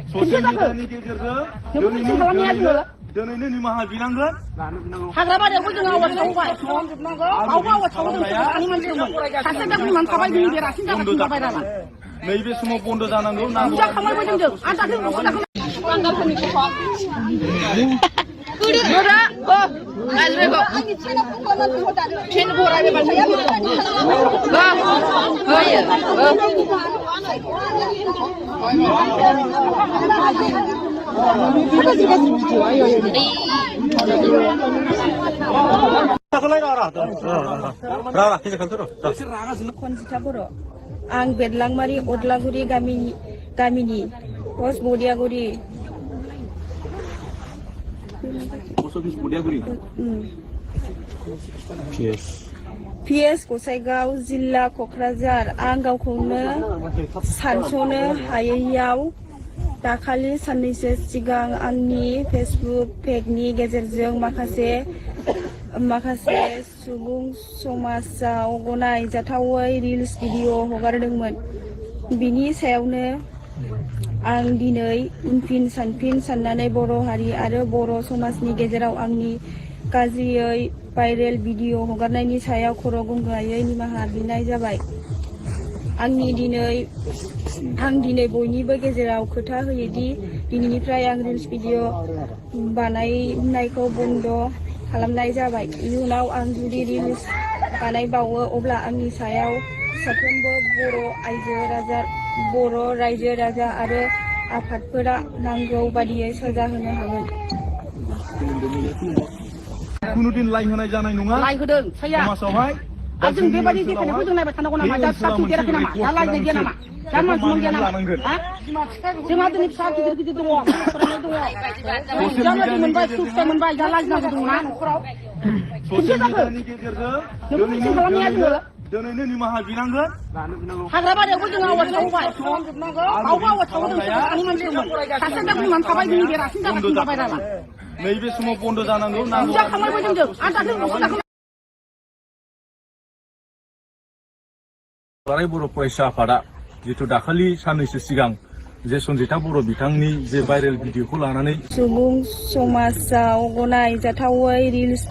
Social मिडियानि गेजेरजों दिनैनो निमाहा बिनांगोन हाग्राबारियावबो जों आवाज सावबाय आवाज सावदों सानै मानसिमोन सासे दा बुंनानै थाबाय दिनै देरासिन जागासिनो थाबाय दाना नैबे समाव बन्द' जानांगौ नांगौ जाखांबायबो जोंजों आं दाख्लै बांगालफोरनि गोरा गाज्रिखौ फिन बरायबाय खनजिथा बर' आं बेदलांमारि अदलागुरि गामिनि पस्ट बदियागुरि PS गसाइगाव जिल्ला क'क्राझार आं गावखौनो सानस'नो हायैयाव दाखालि साननैसो सिगां आंनि फेसबुक पेजनि गेजेरजों माखासे सुबुं समाजाव गनायजाथावै रिल्स भिडिअ हगारदोंमोन। बिनि सायावनो आं दिनै उनफिन सानफिन साननानै बर' हारि आरो बर' समाजनि गेजेराव आंनि गाज्रियै भाइरेल भिडिअ हगारनायनि सायाव खर' गंगायै निमाहा बिनाय जाबाय। आं दिनै बयनिबो गेजेराव खोथा होयोदि दिनैनिफ्राय आं रिल्स भिडिअ बानायनायखौ बन्द' खालामनाय जाबाय। इयुनाव आं जुदि रिल्स बानायबावो अब्ला आंनि सायाव साफ्रोमबो बर' रायजो राजा आरो आफादफोरा नांगौ बादियै साजा होनो हागोन। कुनुदिन लाइन होनाय जानाय नङा लाइन होदों समाजावहाय जों बेबायदि देखायनायखौ जों नायबाय थानांगौ नामा? दा फिसा थुदेराखै नामा? दा लायनाय गैया नामा? दा मानसि गैया नामा? जोंहा दिनै फिसा गिदिर गिदिर दङ फरायनाय दङ जालादि मोनबाय सुबिदा मोनबाय दा लाजिनांगौ दंना न'खराव ससियेल मिडियानि गेजेरजों दिनैनो निमाहा बिनांगोन हाग्राबारियावबो जों आवाज सावबाय आवाज सावदों सानै मानसिमोन सासे दा बुंनानै थाबाय दिनै देरासिन जागासिनो थाबाय दाना नैबे समाव बन्द' जानांगौ नांगौ जाखांबायबो जोंजों आं दाख्लै दुलाराय बर' फरायसा आफादा जिथु दाखालि साननैसो सिगां जे सन्जिता बर' बिथांनि जे भाइरेल भिडिअखौ लानानै सुबुं समाजाव गनायजाथावै रिल्स